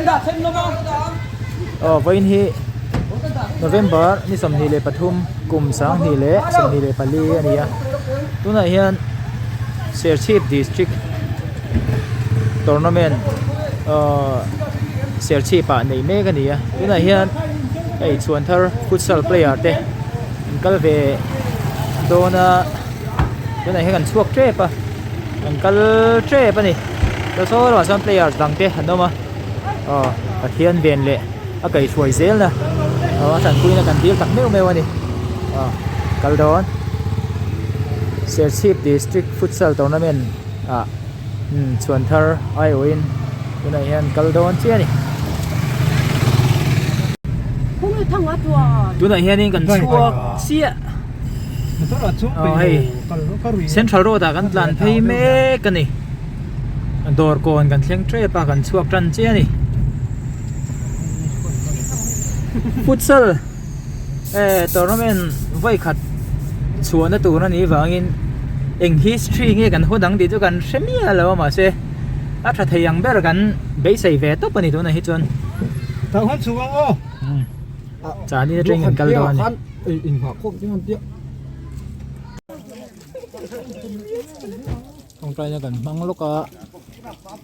Aw vawiin hi November ni 23 kum 2024 a ni a tunah hian Serchhip district tournament ahh Serchhip ah nei mek a ni a tunah hian hei chhuanthar futsal player te an kal ve dawn a tunah hian an chhuak tep a an kal tep a ni saw lamah sawn players dang te an awm a aw Pathian ven leh a kaihhruai zel na aw a tanpuina kan dil tak meuh meuh a ni aw kal dawn Serchhip district futsal tournament ah umm chhuan thar aiawhin tunah hian kal dawn chiah a ni tunah hianin kan chhuak chiah aw hei central road ah kan tlan phei mek a ni. Dawr kawn kan thleng tep a kan chhuak tan chiah a ni futsal eh tournament vawi khat chhuahna tur a nih vangin eng history nge kan haw dang tih chu kan hre miah lo a mahse a tha thei ang ber kan beisei ve tawp a ni tunah hi chuan chahni atangin kan kal dawn a ni. Tawngtaina kan hmang lawk a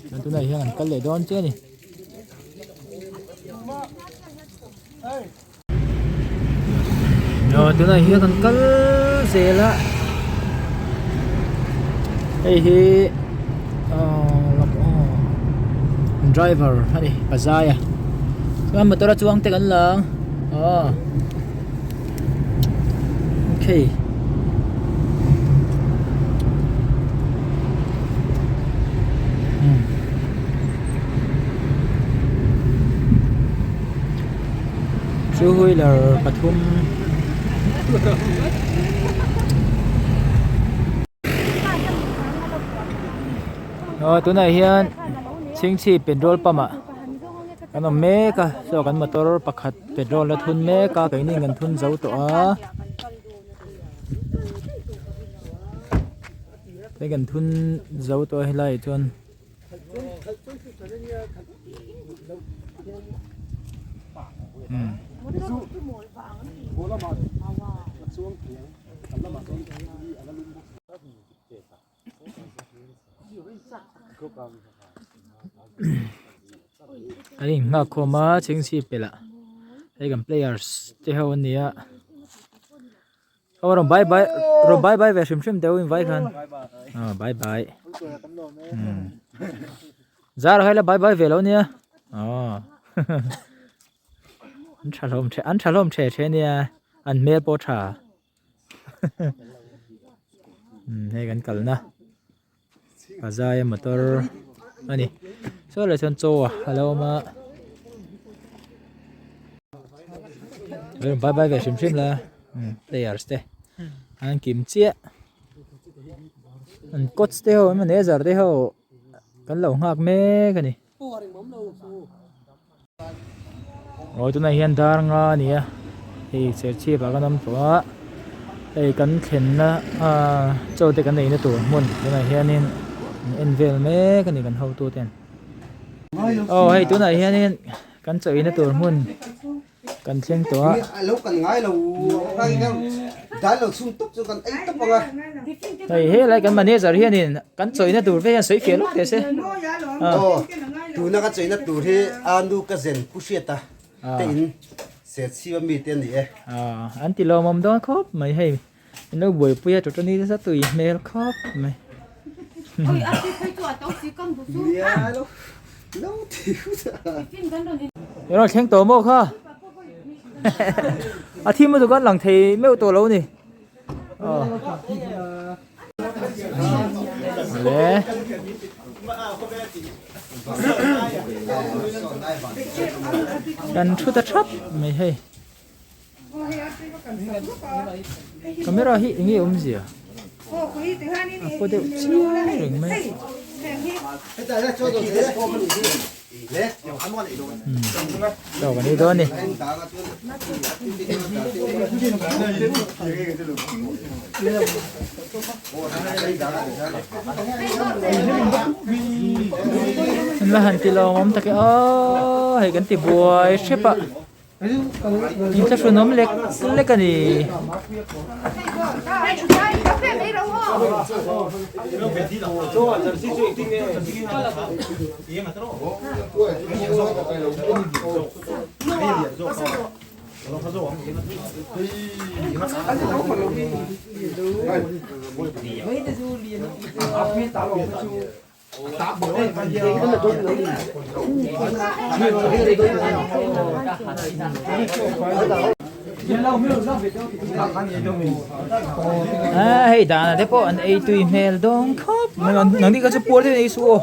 chuan tunah hian an kal leh dawn chiah a ni. Aw tunah hian kan kal zel a hei hi aw driver a ni pazai a chuan motor a chuang te kan la ang aw. Okay. Two wheeler pathum Aw tunah hian chhingchhip petrol pump ah kan awm mek a saw kan motor pakhat petrol a thun mek a keini kan thun zo tawh a hei kan thun zo tawh a helaiah chuan. An inghak khawm a chhingchhip pelh ah hei kan players te ho an ni a aw rawn bye bye rawn bye bye ve hrim hrim teh u invai khan aw bye bye umm zar ah hian bye bye ve lo nia aw an tha hlawm an tha hlawm the the nia an hmel pawh a tha. Hei kan kalna Pazaia motor a ni saw leh chuan chaw a lo awm a bye bye ve hrim hrim la players te an kim chiah an coach te ho an manager te ho kan lo nghak mek a ni. Aw tunah hian dar nga a ni a hei serchhip ah kan awm tawh a hei kan thlenna ah chaw te kan eina tur hmun tunah hianin an en vel mek a ni kan hotu ten aw hei tunah hianin kan chaw eina tur hmun. Kan thleng tawh a. Lo kan ngai lo dai lo chhung tawp chu kan ei tawp ang a. Hei helai kan manager hianin kan chawina tur ve hian sawi fiah lawk teh se. Aw tuna ka chawina tur hi anu ka zen pu hriat a te in Serchhip a mi te a ni e. An ti lawmawm dawn khawp mai hei in lo buaipui a tawtawni nasa tui hmel khawp mai. I rawn thleng tawh maw kha a thim lutuk an lang thei meuh tawh lo a ni le kan thu ta thap mai hei Camera hi eng nge awmzia a paw deuh chiai reng mai. Chaw kan ei dawn a ni. An la han ti lawmawm tak e aw hei kan ti buai hrep a. Inthlahrunawm lek lek a ni. Ah hei dana te pawh an ei tui hmel dawn khawp mai a nangni kha chu puar deuhin ei suh aw.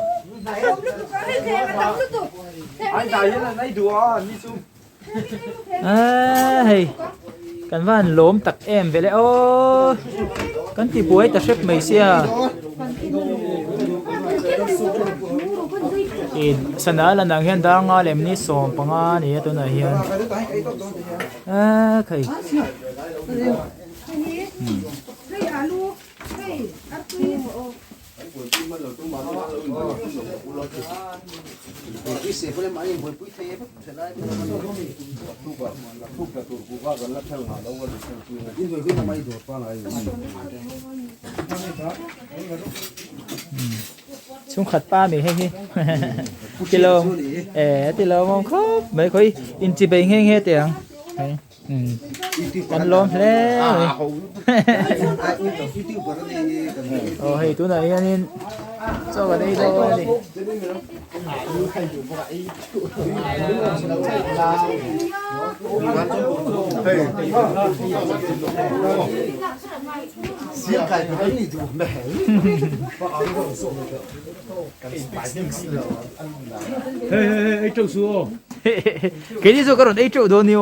Ah hei kan van lawm tak em ve le aw kan ti buai ta hrep mai sia ih sana lan ang hian dar nga lem ni 15 a ni a tunah hian ah khai. Chhungkhat pa mi hei hi tilo eh tilo mawm khawp mai khawi inchibei nghe nghe teh ang. Kan lawm hle mai aw hei tunah hianin chaw kan ei dawn a ni. Keini chu ka rawn ei teuh dawn ni aw.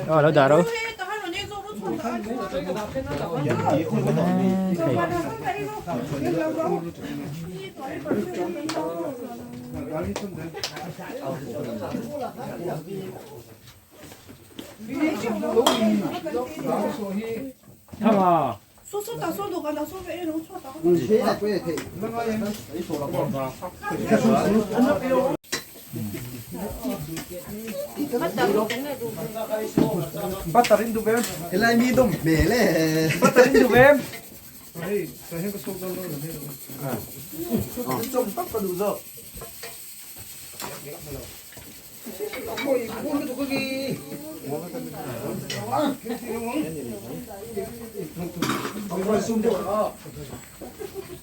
Aw lo dah ro.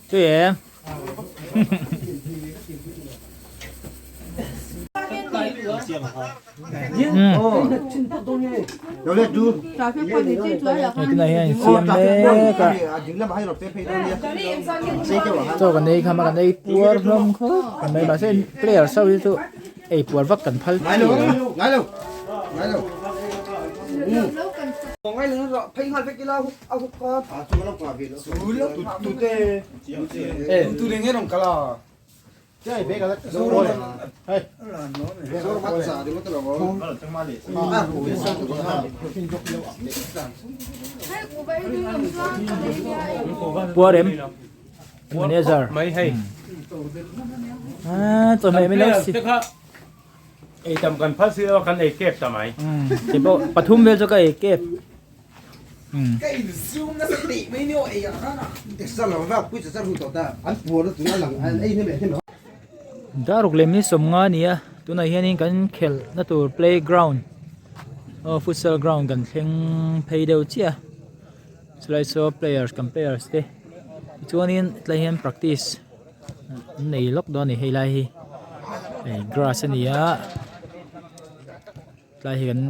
Tui em. Tunah hian siam mek a chaw kan ei kham a kan ei puar hlawm khawp mai mahse player ho hi chu ei puar vak kan phal chi lo. Puar em manager chawhmeh min lo si ei tam kan phal si lo kan ei kep ta mai ti pawh pathum vel chu ka ei kep Daruk lem hi 50 a ni a tunah hianin kan khelh na tur playground aw futsal ground kan thleng phei deuh chiah a chulai saw players kan players te tichuanin tlai hian practice an nei lawk dawn a ni hei lai hi hei grass a ni a tlai hi kan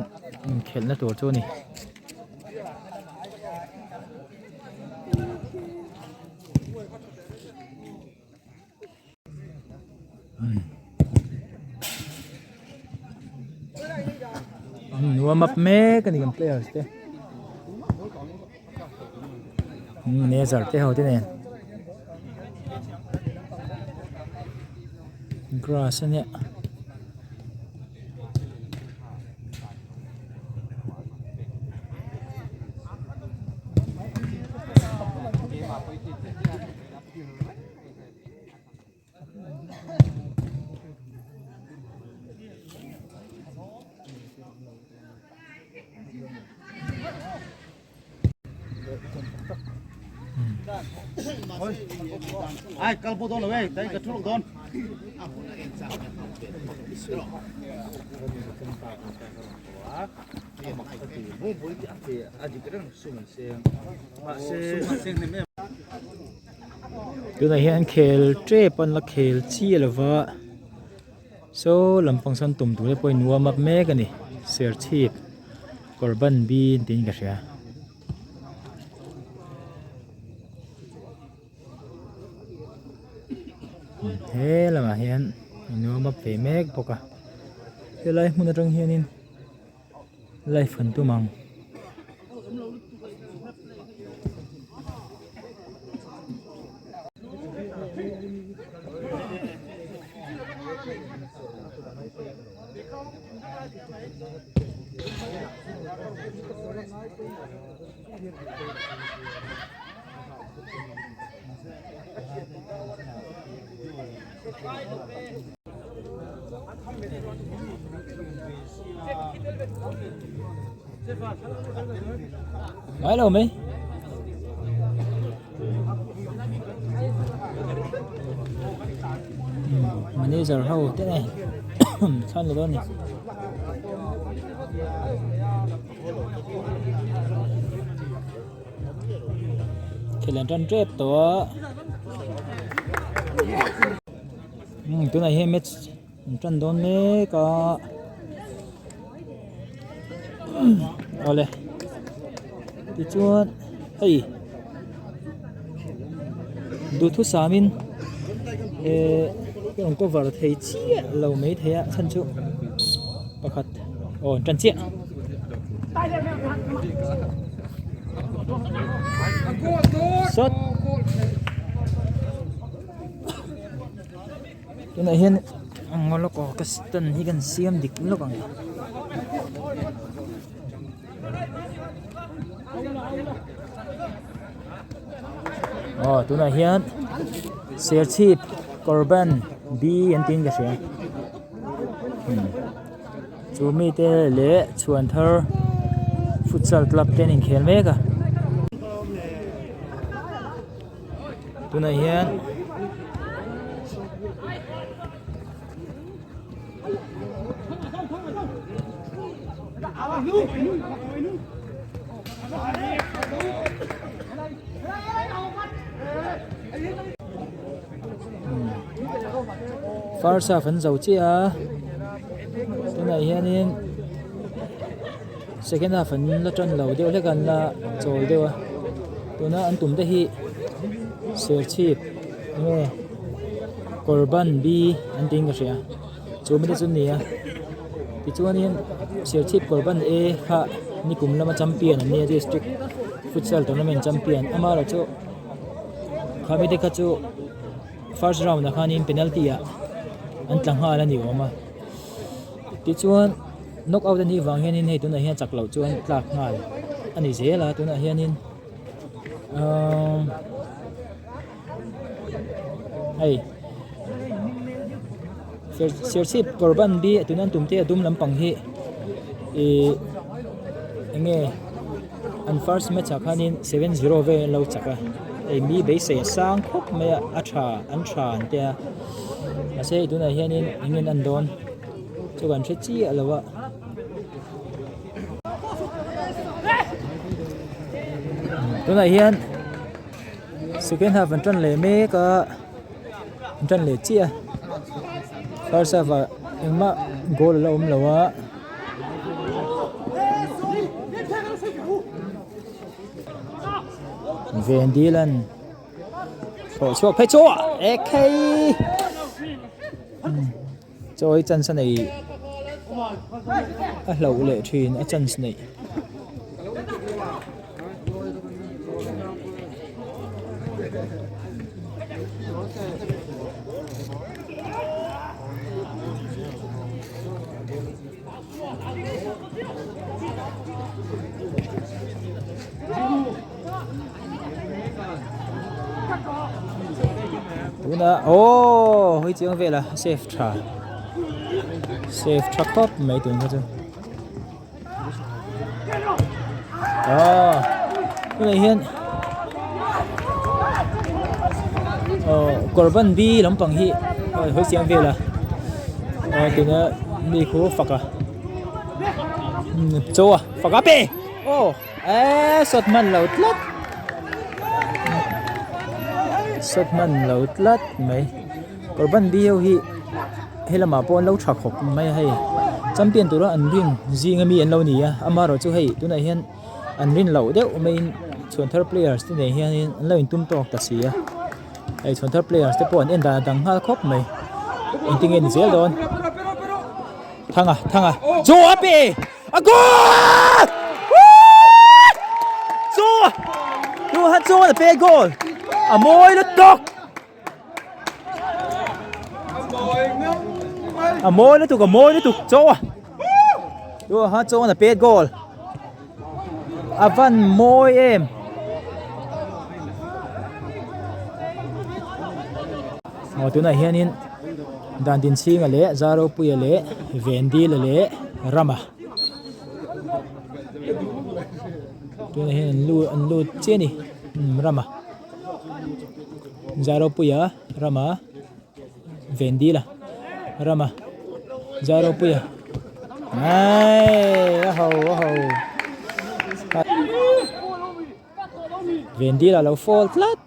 inkhelh na tur chu a ni. Warm up mek a ni kan players te. Manager te ho te nen. Grass a nia. Tunah hian khel tep an la khel chiah lova saw lampang sawn tum tur te pawhin warm up mek a ni serchhip kawr ban bi tiin ka hria. He lamah hian an warm up ve mek bawk a helai hmun atang hianin. Live kan tum ang. Ngai lo mai. Manager ho te nei thlan lo dawn ni. Thil an tan tep tawh a. Tunah hian match an tan dawn mek a awle tichuan hei duhthusamin eh ka rawn cover thei chiah lo mai thei a chhan chu pakhat aw an tan chiah. Sawt. Tunah hian ngaw lawk aw ka stand hi kan siam dik lawk ang. Aw tunah hian Serchhip Korban B an tiin ka hria. Chu mite leh chhuan thar futsal club te an inkhel mek a. Tunah hian first half an zo chiah a tunah hianin Second half an la tan lo deuh hlek a an la chawl deuh a tuna an tum te hi serchhip enge kawr ban bi an tiin ka hria chu mi te chu an ni a tichuanin serchhip kawr ban a kha nikum lama champion an nia district futsal tournament champion amaherawhchu khami te kha chu first round ah khanin penalty ah an tla nghal a ni awm a tichuan. Knock out a nih vang hianin hei tunah hian chak loh chuan tlak nghal a ni zel a tunah hianin umm hei serchhip kawr ban bi tuna an tum te a dum lampang hi ihh eng nge an first match ah khanin 7-0 vel an lo chak a hei mi beisei a sang khawp mai a a tha an tha an tia mahse hei tunah hianin eng nge an en dawn. Chu kan hre chiah lo a. Tunah hian second half an tan leh mek a an tan leh chiah a first half ah engmah goal a la awm lo a. Vendilan thlawh chhuak phei chu ekhei. Chawi chance a nei. a hloh leh thin a chance neih. Tuna aww hawi chiang vel a safe tha safe tha khawp mai tun kha chu aw tunah hian aw kawr ban bi lampang hi hawi chiang vel a aw tuna mi khu fak a chaw a fak a pe aw. Eee sawt hman lo tlat sawt hman lo tlat mai kawr ban bi ho hi helamah pawh an lo tha khawp mai a hei champion tura an rin zing ami an lo ni a amaherawh chu hei tunah hian an rin loh deuh maiin chhuan thar players te nen hianin an lo intum tawk ta si a hei chhuan thar players te pawh an en dan a dang nghal khawp mai engtin nge ni zel dawn thanga thanga chaw a pe. A goal! Chaw! Tu han chaw na pe goal. A mawi lutuk. A mawi lutuk, a mawi lutuk chaw. Tu han chaw na pe goal. A van mawi em. Aw tunah hianin dan din chhinga leh Zaropuia leh Vendila leh Rama tunah hian an lut an lut chiah a ni umm Rama Zaropuia Rama Vendila Rama Zaropuia aii a ho a ho Vendila lo fall tlat.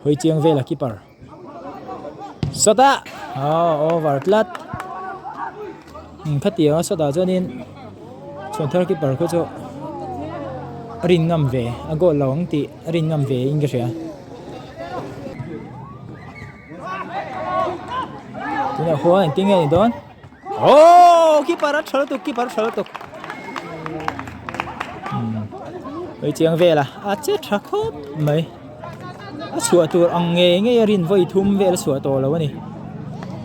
Hawi chiang vel a keeper. Sawtah! Oh, over tlat. Hmm, khatiang a sawtah chuanin chhuanthar keeper khu chu a rin ngam ve a goal lo ang tih a rin ngam ve in ka hria. Tunah khuan engtin nge ni dawn? Oh, keeper a tha lutuk, keeper a tha lutuk. Hei chiang vel a, a che tha khawp mai. A chhuah tur ang ngei ngei a rin vawi thum vel a chhuah tawh lo a ni.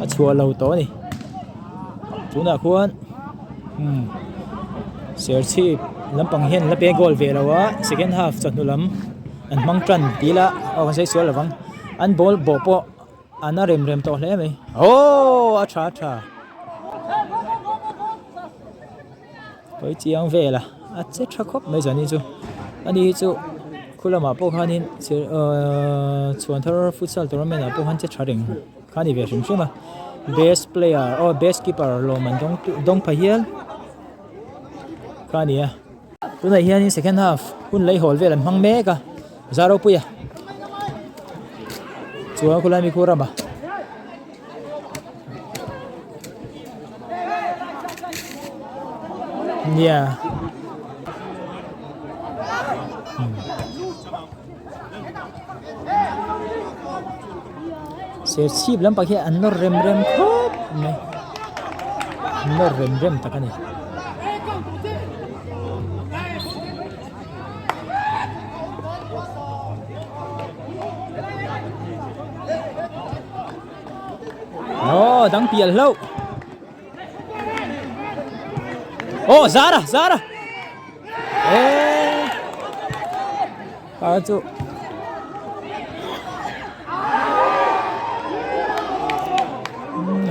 A chhuah lo tawh a ni. Tunah khuan umm Serchhip lampang hian an la peng goal ve lo a, second half chawhnu lam an hmang tan tih ila aw kan sawi sual lo vang. An ball bawh pawh a na rem rem tawh hle mai. Aww a tha a tha. Hawi chiang vel a, a che tha khawp mai zan hi chu. Ani hi chu khu lamah pawh khanin ahh chhuan thar futsal tournament ah pawh khan che tha reng kha a ni ve hrim hrim a. Best player aw best keeper lawm an dawng dawng pha hial kha a ni a. Tunah hianin second half hun lei hawl vel an hmang mek a. Za ropui a chuan khulai mi khu ram a nia serchhip lampang hi an nawr rem rem khawp mai nawr rem rem tak a ni. Aw dang pial hlauh aw zara zara eh a chu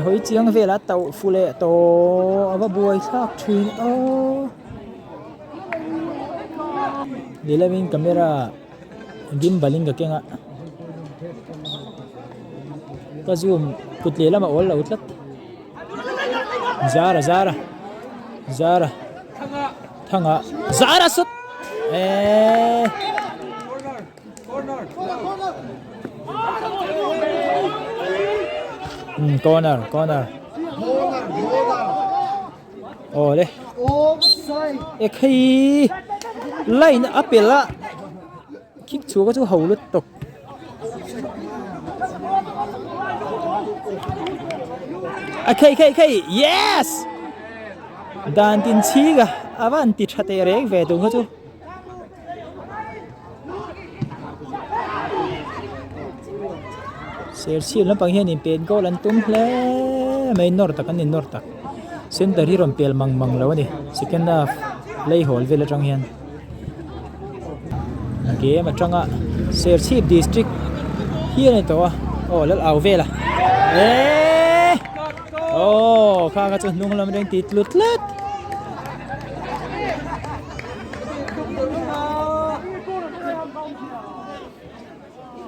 hawi chiang vel a tauh fu leh tawh a va buai thlak thin aw. Lehlam in camera gimbal in ka keng a ka zoom kut lehlam a awl lo tlat zara zara zara thanga zara sut eeee corner corner. Aw le e khai line a pel a. Kick chhuah kha chu ho lutuk. A khei khei khei yes! Dan tin chhing a a van ti tha teh reng ve tum kha chu. Serchhip lampang hian in pen goal an tum hle mai nawr tak an ni nawr tak center hi rawn pel mang mang lo a ni second half lei hawl vel atang hian game atanga Serchhip district hi a ni tawh a aw lal au vel a eeee aw kha kha chu hnung lam reng ti tlut tlat.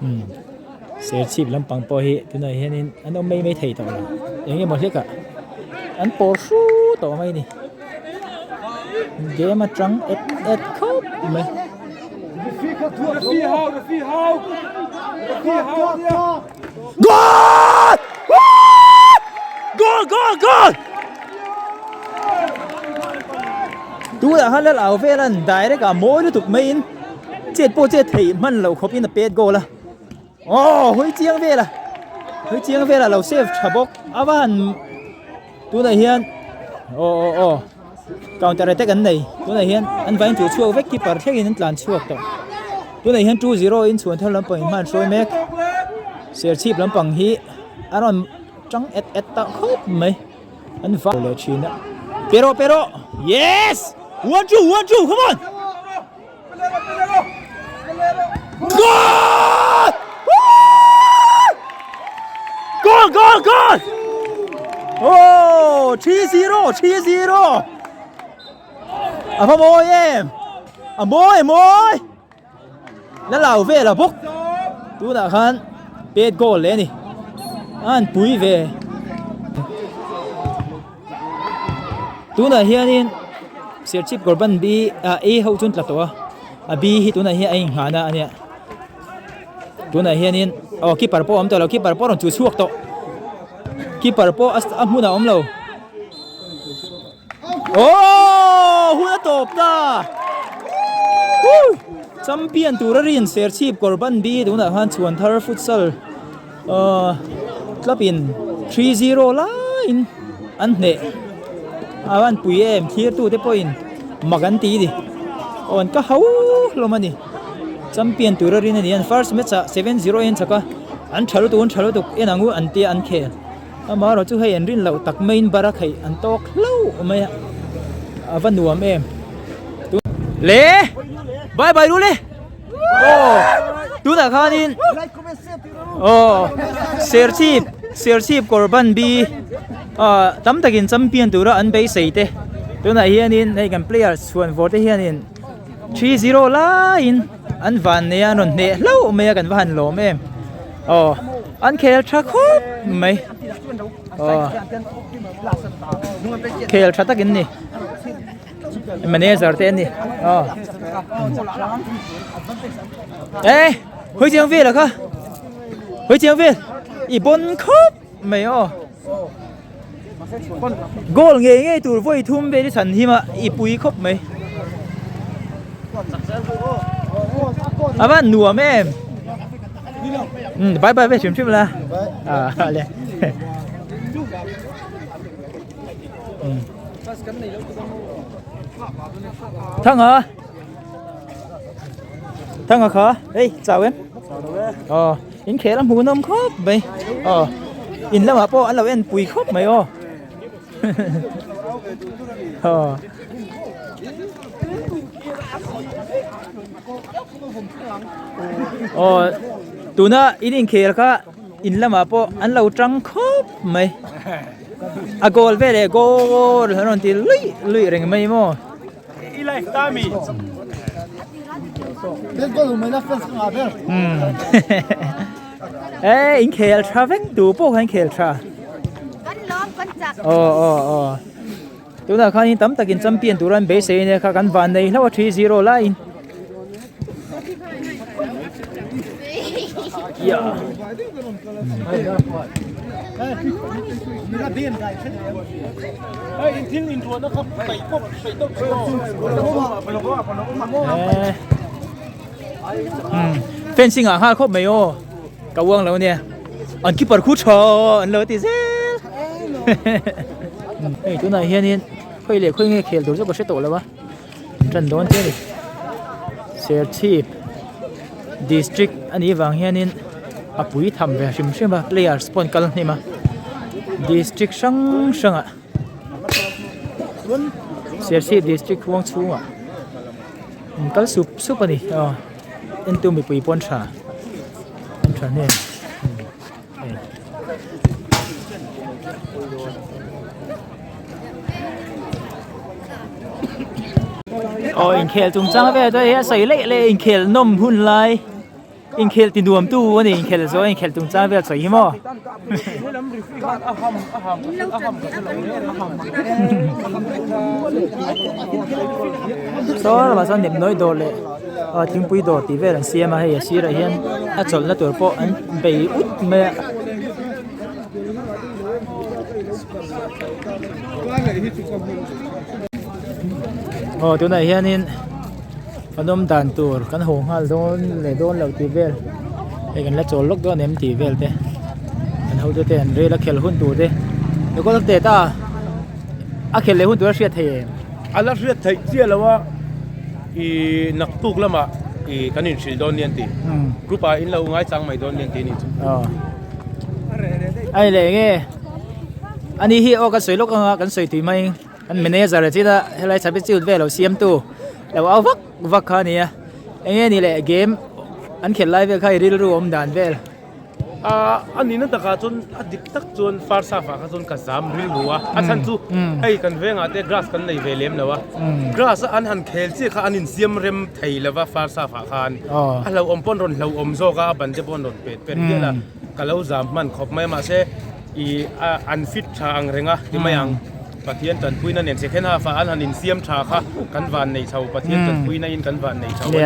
Umm Serchhip lampang pawh hi tunah hianin an awm mai mai thei tawh lo eng emaw hlekah an pawr hru tawh mai a ni game atang et et khawp mai. Goal! Goal goal goal! Tunah khan lal au vel an direct ah mawi lutuk maiin chet pawh chet theih hman loh khawp in a pet goal a aw hawi chiang vel a hawi chiang vel a lo save tha bawk a va han tunah hian aw aw aw counter attack an nei tunah hian an vain chu chhuak vek keeper thlengin an tlan chhuak tawh tunah hian 2-0 in chhuan thar lampang in hman hruai mek Serchhip lampang hi a rawn tang et et ta khawp mai. An va leh thin a. Pero pero. Yes! 1 2 1 2 come on. Goal! Goal goal goal! Oh, 3-0 3-0. A va mawi em. A mawi mawi. La lau vel a bawk tunah khan pet goal leh a ni a han pui ve tunah hianin Serchhip kawr ban bi ah a ho chu an tla tawh a a b hi tunah hian a inghahna a nia tunah hianin aw keeper pawh a awm tawh lo keeper pawh a rawn chu chhuak tawh keeper pawh a hmunah a awm lo. Aww hun a tawp ta Woo champion tur a rin Serchhip kawr ban bi tunah khan chhuan thar futsal ahh club in 3-0 laiin an hneh a an pui em thlir tu te pawhin mak an ti a ni aw an ka hau hlawm a ni champion tur a rin a ni an first match ah 7-0 in chak a an tha lutuk an tha lutuk en ang u an tia an khel. Amaherawh chu hei an rin loh tak maiin bara kheih an tawk hlauh mai a, a va nuam em. Le! Bye bye ru le! Aw! Tunah khanin aw Serchhip Serchhip kawr ban bi ah tam takin champion tura an beisei te tunah hianin hei kan players chhuan vawr te hianin 3-0 laiin an van nei a an rawn hneh hlauh mai a kan va han lawm em aw an khel tha khawp mai aw khel tha takin ni manager te an ni aw e hawi chiang vel a kha hawi chiang vel i bon khawp mai aw Goal ngei ngei tur vawi thum vel i chhan him a i pui khawp mai. A van nuam em. Um bye bye ve hrim hrim la. Ah le. Um. Thanga. Thanga kha. Hey, chào em. Ờ. In khel a hmuhnawm khawp mai aw in lamah pawh an lo en pui khawp mai aw aw aw tuna in inkhel kha in lamah pawh an lo tang khawp mai a goal veleh goal an rawn ti luih luih reng mai maw. Ê in khel tha vek tu pawh khan khel tha aw aw aw tunah khan in tam takin champion tur an beisei ania kha kan van nei hlauh a 3-0 laiin yeah Umm fencing ah nghal khawp mai aw ka uang lo ania an keeper khu tha an lo ti zel hei tunah hianin khawi leh khawi nge khel tur chu ka hre tawh lo a tan dawn che a ni Serchhip district a nih vang hianin a pui tham ve hrim hrim a players pawh an kal hnem a district hrang hrangah Serchhip district huang chhungah an kal sup sup a ni aw entu mipui pawn tha an tha hnem. Aw inkhel chungchang vel te hi a sawi leh leh inkhel nawm hun lai inkhel ti nuam tu a ni inkhel zawh inkhel chungchang vel sawi hi maw saw lamah sawn nepnawi dawr leh aw thingpui dawr tih vel an siam a hei a sirah hian a chawlhna tur pawh an bei ut mai a. Aw tunah hianin an awm dan tur kan haw nghal dawn leh dawn loh tih vel hei kan la chawl lawk dawn em tih vel te an hotu te an rel a khel hun tur te Nicholas Teta a khel leh hun tur a hriat thei em? A la hriat theih chiah lo a ih naktuk lamah ih kan inhrilh dawn nia an ti group ah in lo ngaichang mai dawn nia an ti a nih chu. Aw ai leh nge ani hi aw kan sawi lawk anga kan sawi tui mai kan manager a china helai substitute vel lo siam tu lo au vak vak kha a ni a eng nge ni leh game an khelh lai vel kha i rilru awm dan vel. Ahh a nihna takah chuan a dik tak chuan Farsafa kha chuan ka zam rilru a, a chhan chu hei kan vengah te grass kan nei ve lem lo a, grass a an han khel chiah kha an insiam rem thei lo va Farsafa khan a hlauhawm pawh an rawn hlauhawm zawk a, a ban te pawh an rawn pet pet hial a, ka lo zam hman khawp mai a mahse ih an fit tha ang reng a ti mai ang. Pathian tanpuina nen second half ah an han insiam tha kha kan van nei chho Pathian tanpuina in kan van nei chho a ni.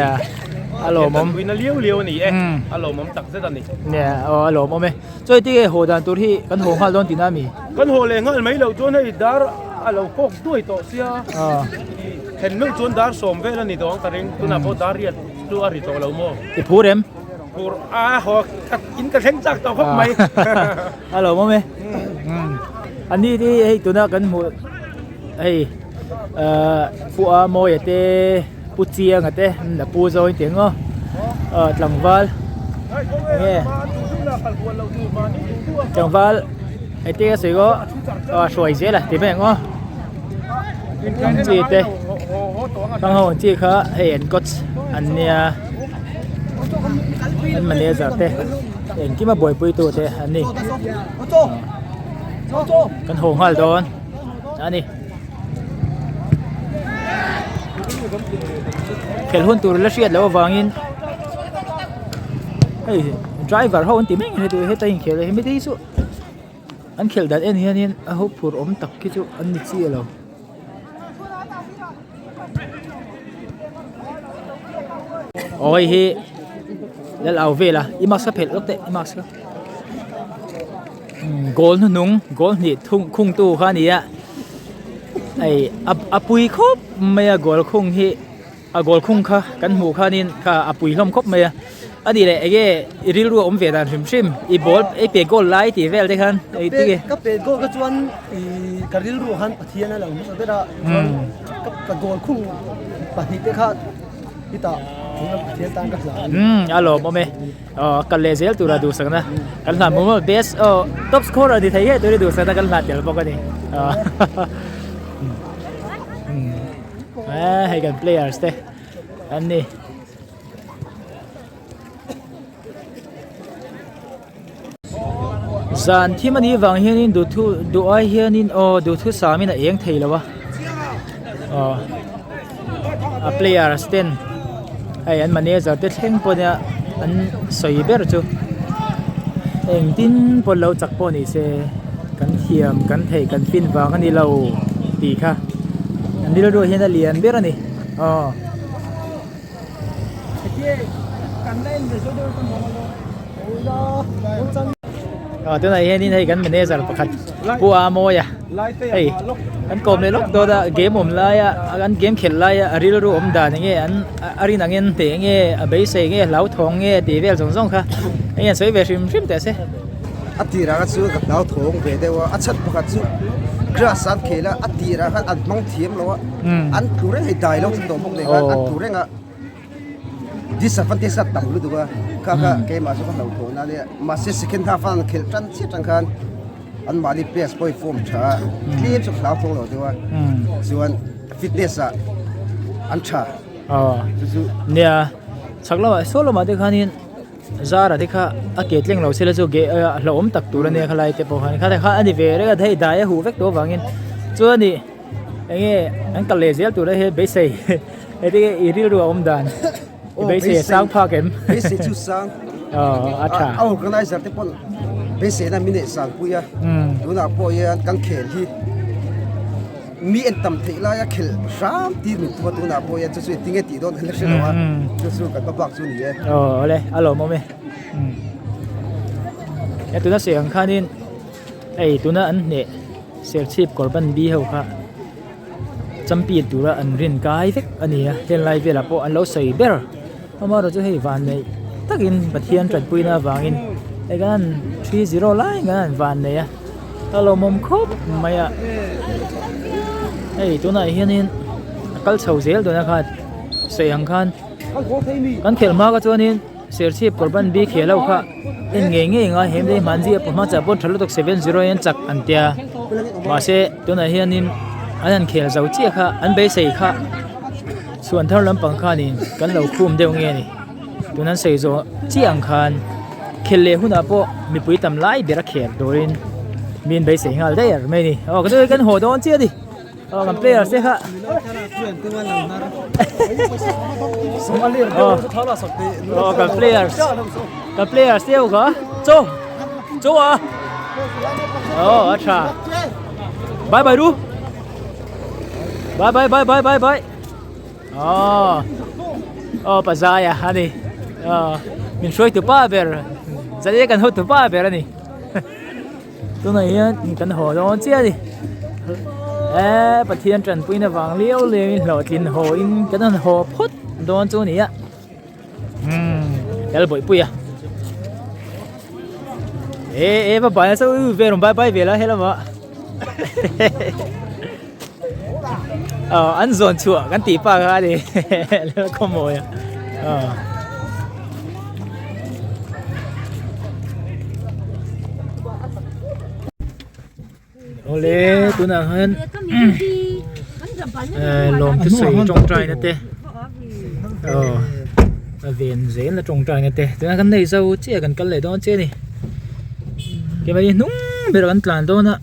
A lawmawm. Tanpuina liau liau a ni e. A lawmawm tak zet a ni. Nia aw a lawmawm e. Chuai tige haw dan tur hi kan haw nghal dawn tihna mi? Kan haw leh nghal mai loh chuan hei dar a lo kawk duai tawh sia. Then meuh chuan dar sawm vel a ni tawh ang ka ring. Tunah pawh dar riat chu a ri tawh lo maw? I phur em? Phur a haw in ka thleng chak tawh khawp mai. A lawmawm e. A ni te hei tuna kan hmuh hei ahh Pua Mawia te Pu Chianga te a pu zo in tih ang aw ahh tlangval enge tlangval hei te a sawi aw ah hruai zel a ti mai ang aw ang chi te hmang ho ang chi kha hei an coach an nia an manager te. Engkim a buaipui tu te an ni kan haw nghal dawn a ni khelh hun tur la hriat loh avangin hei driver ho an ti mek hei heta inkhel hi mite hi chu an khelh dan en hianin a ho phur awm tak hi chu an ni chiah lo. Aw hei hi lal au vel a i mask kha phelh lawk teh i mask kha goal hnuhnung goal hnih thung khung tu kha a ni a hei a pui khawp mai a goal khung hi a goal khung kha kan hmuh khanin kha a pui hlawm khawp mai a a nih leh enge i rilru a awm ve dan hrim hrim i ball i pe goal lai tih vel te khan ka pe ka pe goal kha chuan ih ka rilru khan Pathian a lo hmasa ber a chuan ka ka goal khung pahnih te kha hetah Pathian tan ka hlan umm a lawmawm e aw kal leh zel tura duhsakna kan hlan maw maw best aw top scorer ni thei ngei turin duhsakna kan hlan tel bawk a ni aw hei kan players te an ni. Zan thim anih vang hianin duhthu duh ai hianin aw duhthusam in a eng thei lo a aw a players ten hei an manager te thleng pawh nia an sawi ber chu engtin pawh lo chak pawh ni se kan thiam kan theih kan fin vang a ni lo tih kha an rilru ah hian a lian ber a ni aw. Aw tunah hianin hei kan manager pakhat Pu Amawia hei Kan kawm leh lawk dawn a game awm laia an game khelh laia a rilru awm dan enge an a rin angin teh enge a beisei nge hlauthawng nge tih vel zawng zawng kha hei an sawi ve hrim hrim teh se. A tirah kha chuan ka hlauthawng ve deuh a, a chhan pakhat chu grass an khel a, a tirah khan an hmang thiam lo a, an tlu reng hei dai lo tling tawh bawk nen khan an tlu reng a, disadvantage a tam lutuk a, kha kha keimah chu ka hlauthawng na ania, mahse second half a an khelh tan chiah tang khan an mahni players pawh hi form tha a, tlem chu ka hlauthawng lo deuh a, chuan fitness ah an tha. Aw nia chhak lamah saw lamah te khanin Zara te kha a ke tleng lo sela chu ge a hlauhawm tak tur ania khalai te pawh khan kha kha a ni ve reng a hei dai a huh vek tawh avangin chuan ih eng nge an kal leh zel tur a hei beisei heti i rilru a awm dan i beisei a sang phak em beisei chu sang aw a tha a organizer te pawn beisei na min neih sang pui a tunah pawh hian kan khel hi Mi en tam theih laia khelh hram tir min tum a tunah pawh hian chu chu engtin nge tih dawn kan la hre lo a, chu chu kan hmabak chu a ni e. Aw awle a lawmawm e. He tuna sawi ang khanin hei tuna an hneh Serchhip kawr ban bi ho kha champion tura an rin kai vek a ni a, henglai velah pawh an lo sawi ber. Amaherawh chu hei vanneih takin Pathian tanpuina avangin hei kan han 3-0 lai kan han vanneih a. A lawmawm khawp mai a hei tunah hianin a kal chho zel dawn a khan sawi ang khan kan khelh hma kha chuanin serchhip kawr ban bik hial ho kha en ngei ngei ang a he hmel hmanzi a hma chah pawh tha lutuk 7-0 hian chak an tia mahse tunah hianin an han khel zo chiah kha an beisei kha chhuan thar lampang khanin kan lo khum deuh nge ni. Tun an sawi zawh chiah ang khan khelh leh hunah pawh mipui tam lai ber a khel turin mi an beisei nghal daih ar mai a ni. Aw ka chu kan haw dawn chiah a ni. Aw kan players te kha. Aw kan players kan players te ho kha chaw chaw a. Aw a tha. Bye bye ru. Bye bye bye bye bye bye. Aw aw pazaia a ni aw min hruaitu pa ber zali kan hotu pa ber a ni tunah hian kan haw dawn chiah a ni eee Pathian tanpuina vang liau liau in hlawhtlin haw in kan han haw phawt dawn chu a ni a umm lal bawihpui a e e va bai nasa u ve rawn bai bai ve la helamah. Aw an zawn chhuah kan tih pa kha a ni Lalkhawmawi a aw. Awle tunah hian lawm thusawi tawngtaina te aw a ven zel a tawngtaina te tunah kan nei zo chiah kan kal leh dawn chiah a ni keimahni hnung ber kan tlan dawn a.